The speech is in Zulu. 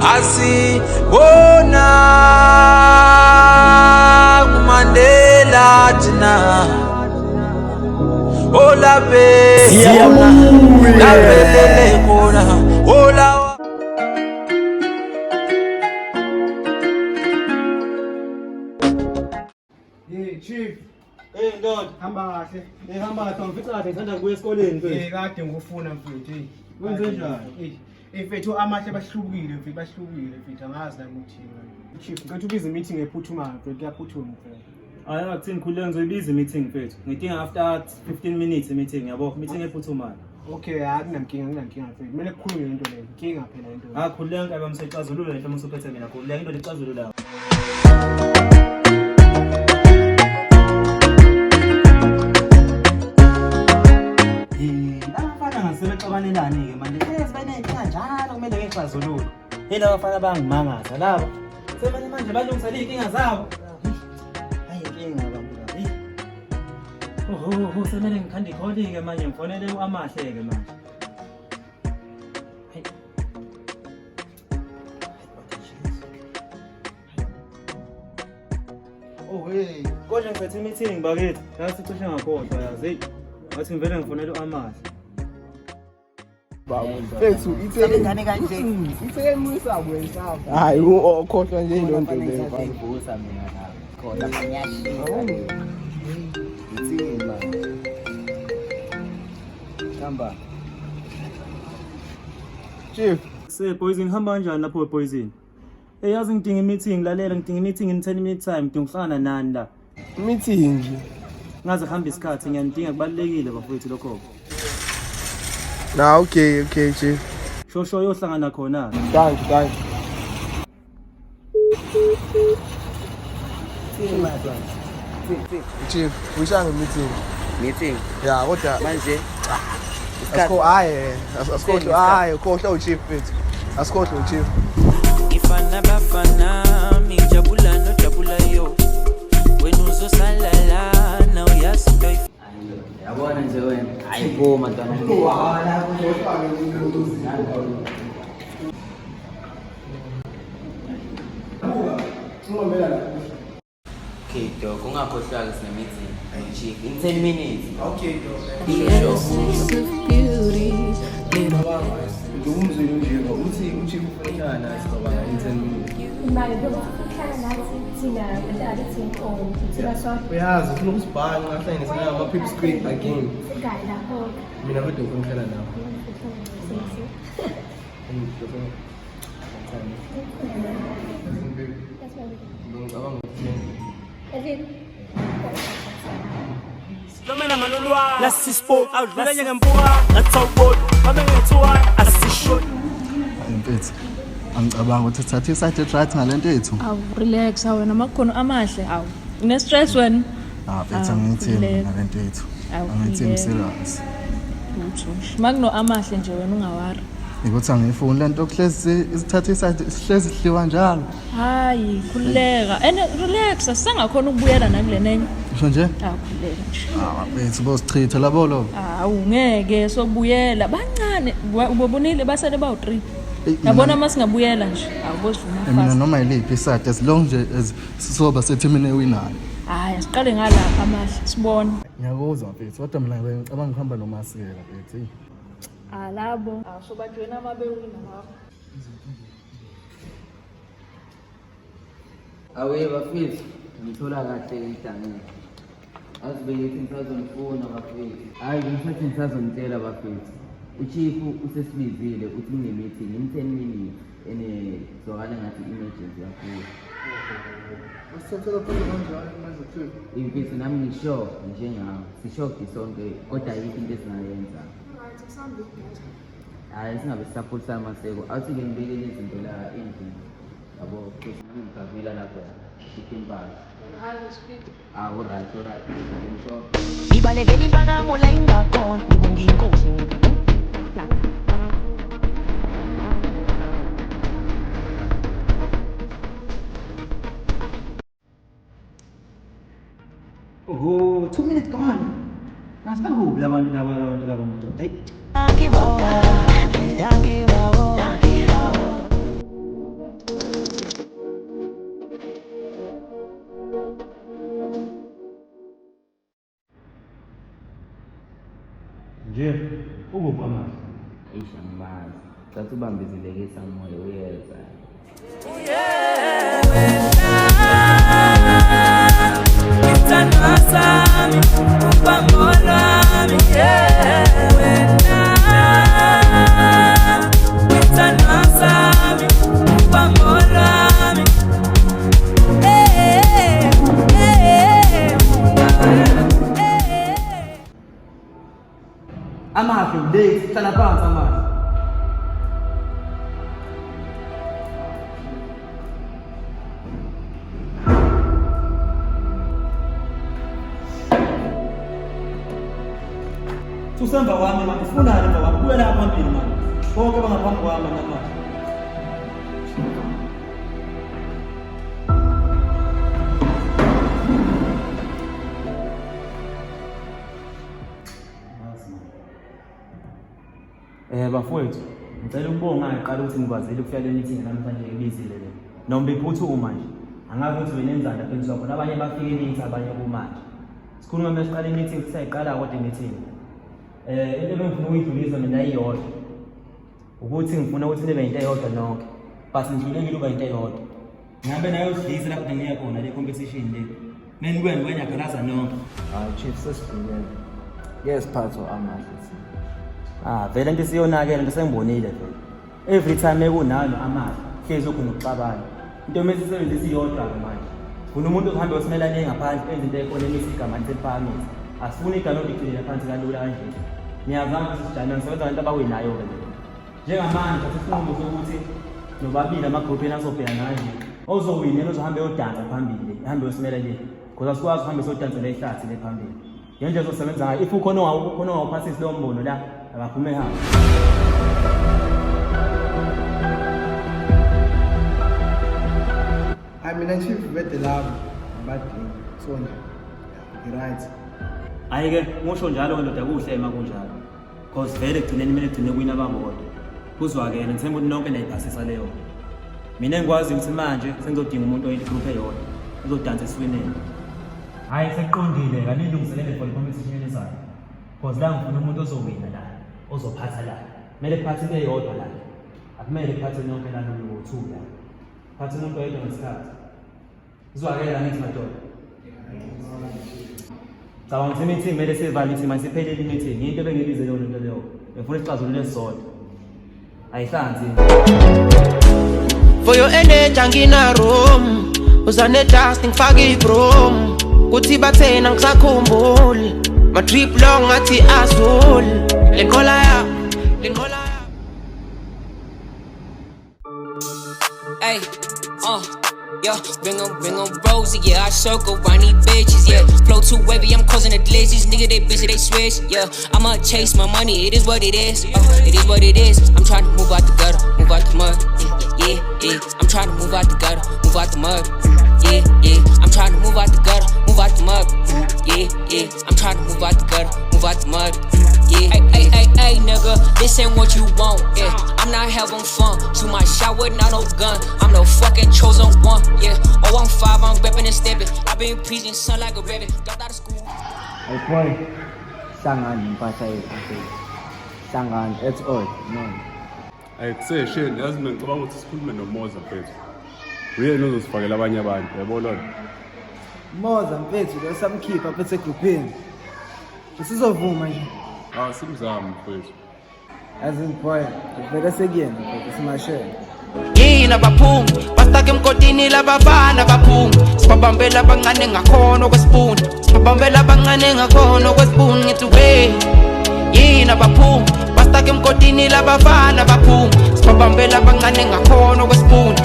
Asibona nguMandela thina olape lapelele khona olawa. Hey chief, Hey ndoda, hamba kahle. hey hamba kahle, ngifica kahle ngisanda kubuya esikoleni mfethu. Eh kade ngikufuna mfethu. Hey. Wenze njani? Hey, hey mfethu amahle bahlukile mfethu, bahlukile mfethu angazi nami ukuthini. Chief, ngicela ubize meeting ephuthumayo mfethu, kuyaphuthuma mfethu. Hayi akuthini khululeka ngizoyibiza i-meeting mfethu. Ngidinga after 15 minutes i-meeting yabo, meeting ephuthumayo. Okay, akunankinga, akunankinga mfethu. Kumele kukhulunywe lento le. Inkinga phela lento. Ah khululeka nkabi yami sexazulula lento uma usuphethe mina khululeka into lexazulula. Hey, abafana ngasebexabanelani-ke manje. Eh, sibenenkinga njalo kumele ngixazulule. Hey, laba bafana bangimangaza laba. Sebane manje balungisela iy'nkinga zabo. Hayi inkinga bantu laba. Hey. Oho, semele ngikhande ikholi-ke manje ngifonele u-Amahle-ke manje. Hayi. Oh hey, kodwa ngiphethe i-meeting bakithi. Yazi cishe ngakhohlwa yazi. Hey, ngathi ngivele ngifonele u-Amahle. Mfethu ithe ingane kanje ithe emwisabo enhlamba. Hayi ukhohlwa nje into nto leyo mfana. ngivusa mina la khona ngiyashisa le ithini manje hamba. Chief, Se poison hamba kanjani lapho poison? Hey yazi ngidinga i-meeting lalela ngidinga i-meeting in 10 minutes time ngidinga ukuhlangana nani la. Meeting. Ngaze kuhambe isikhathi ngiyanidinga kubalulekile bafowethu lokho. Na okay, okay chief. Shosho yohlangana khona. Thank you, thank you. Chief, wisha nge-meeting. Meeting Ya kodwa manje. Asikho hayi asikhohlwa hayi ukhohlwa uchief mfethu. Asikhohlwa uchief. Ifana bafana ngijabula nojabula yo wena uzosala lana uyazi into. Yabona nje wena hayi bo mntwana. Okay dog, ungakhohlwa sine meeting chief in 10 minutes. Okay dog. Sure. Ngumzwile nje uthi uchief ufuna ukuhlangana nathi baba in 10 minutes. Imali yokuhlala nathi thina abantu thina thina sonke. Uyazi ufuna ukusibhanqa ahlangene sana ama pip squid again. Sigayi lapho. Mina kodwa ngifuna ukuhlala nawe. Ngicabanga ukuthi Lomena malolwa lasispo awudlulanye ngempuka ngathawubona babe ngethuwa asisho. Mfethu, angicabanga ukuthi sithathe iside right ngalento yethu. Awu relax wena amakhono amahle awu. Une stress wena. Ah mfethu Awu, angiyithembi khululeka. ngalento yethu. Awu, Angiyithembi khululeka. serious. Lutho nje. Makuno amahle nje wena ungawari. Ukuthi angiyifuni lento kuhlezi isithathe iside sihlezi sidliwa njalo. Hayi khululeka. And relax asengakhona ukubuyela nakule nenye. Usho nje? Awu khululeka nje. Ah mfethu bosichitha labo lo. Awu ngeke sobuyela bancane ubobonile basele bawu 3. Eyi, Yabona masingabuyela nje awubozivuma Mina fast. noma yiliphi iside as long nje as sizoba sethimini ewinayo. Hayi asiqale ngalapha amahle sibone. Ngiyakuzwa mfethu kodwa mina ngicabanga ukuhamba noMasikela mfethu. Eyi. Ah labo. Ah sobajoyina mabewina lapho. Awe bafethu, ngithola kahle emhlangeni. Azi bengithi ngisazonifuna bafethu. Hayi ngisathi ngisazonitshela bafethu. Uchief usesibizile uthi kune-meeting in 10 minutes ene zwakala ngathi emergency kakhulu. Usithathela phezulu kanjani manje chief? Imfethu nami ngisho njengawe, sishoke sonke kodwa ayikho into esingayenza. Hayi singabe sisaphulisa amaseko. Awuthi-ke ngibekele izinto la endlini. Yabo, futhi nami ngigavela lapho. Khipha impahla. Ah, alright, alright. Ngithola. Ngibalekela impakamo la ingakhona ngibonga inkosi. Oh, 2 minutes gone. Ngasakuphi labantu laba abantu laba muntu. Hey. Cathi ubambezelekisa moya uyeza. Isithandwa sami, ubambo lwami, wena. Isithandwa sami, ubambo lwami. Eh, eh, eh. Amahle ulate, hlala phansi Amahle. Susemva kwami manje, ufunani emva kwami? Buya la phambili manje. Bonke bangaphambi kwami namanje. Bafowethu, ngicela ukubonga ngiqala ukuthi ngikwazile ukufika le meeting namhlanje ibizile le. Noma iphuthuma nje. Angazi ukuthi benenzani lapha enizwa khona, abanye bafike late, abanye kumanje. Sikhuluma manje siqala i-meeting, sisayiqala kodwa i-meeting. Into ebengifuna ukuyidlulisa mina iyodwa. Ukuthi ngifuna ukuthi nibe into eyodwa nonke. But ngihlulekile uba into eyodwa. Ngabe nayo sidlisa lapho ngiya khona le competition le. Nenibuya nibuya nonke. Hayi chief, sesidlulele. Ngeke siphathwe Amahle thina. Ah, vele into isiyonakele, into sengibonile vele. Every time ekunalo Amahle, hlezi ukhona ukuxabana. Into mase isebenzisa iyodwa-ke manje. Sifuna umuntu ozohambe osimela le ngaphandle enze into ekhona emise igama liseliphakamisa. Asifuni igama lokuligcilela phansi kalula kanje. Niyazama ukuthi sijana ngisebenza ngabantu abawinayo-ke mina. Njengamanje thatha isinqumo sokuthi nobabili amagruphu enu azobhekana kanje. Ozowina yena ozohambe eyodansa phambili, ehambe eyosimela le. Because asikwazi ukuhambe siyodansela ihlathi le phambili. Ngendlela ezosebenza ngayo, if ukhona ongawuphasisi lowo mbono la, akaphume ehambe. Hayi mina chief, vede labo abadingi, so nje ngi-right. Hhayi-ke, musho njalo-ke ndoda, kuhle uma kunjalo. Cause vele ekugcineni kumele kugcine kuwina ababodwa. Kuzwakele, ngithemba ukuthi nonke niyayiphasisa leyo. Mina engikwazi ukuthi manje sengizodinga umuntu oyinto igroup eyodwa ozodansa eswineni. Hhayi sekuqondile, kanilungiselele for i-competition ezayo. Cause la ngifuna umuntu ozowina la, ozophatha la. Kumele kuphathe into eyodwa la. Akumele kuphathe nonke la nolu-two la. Phathe umuntu oyedwa ngesikhathi. Kuzwakele angithi madoda? Cabanga ukuthi i-meeting kumele sivale ithi manje siphelile i-meeting. Into ebengibize yona into leyo. Ngifuna isixazululo esisodwa. Ayihlanzi. For your energy angina room, uza ne-dust ngifake i-broom, kuthi bathena ngisakhumbuli. My trip long ngathi azul. Le nqola ya, le nqola ya. Hey, yeah, ring a ring a rosy, yeah, I circle round these bitches, yeah. Flow too wavy, I'm causing the glitches, nigga, they busy, they switch, yeah. I'ma chase my money, it is what it is, it is what it is. I'm trying to move out the gutter, move out the mud, yeah. I'm trying to move out the gutter, move out the mud, yeah. I'm trying to move out the gutter, move out the mud, yeah. I'm trying to move out the gutter, move out the mud, yeah. Hey, hey, hey, hey, nigga, this ain't what you want, yeah. I'm not having fun, shoot my shot with not no gun. I'm the fucking chosen one, yeah. Oh, I'm five, I'm reppin' and steppin'. I been preaching son like a rabbit. Dropped out of school. Hey boy, hlangani impahla yethu. Hlangani at all. No. Ayi kusesheni, yazi mina ngicabanga ukuthi sikhulume noMoza mfethu. Uyena ozosifakela abanye abantu, yabo lona. Moza mfethu lo samkhipha phethe egruphini. Usizovuma nje. Ah, simzame mfethu. As in boy, vele sekuyena mfethu simashele. Yini abaphumi bastake emgodini labafana baphumi, sibabambela abancane ngakhona okwesipuni, sibabambela abancane ngakhona okwesipuni. Ngithi we yini abaphumi bastake emgodini labafana baphumi, sibabambela abancane ngakhona okwesipuni.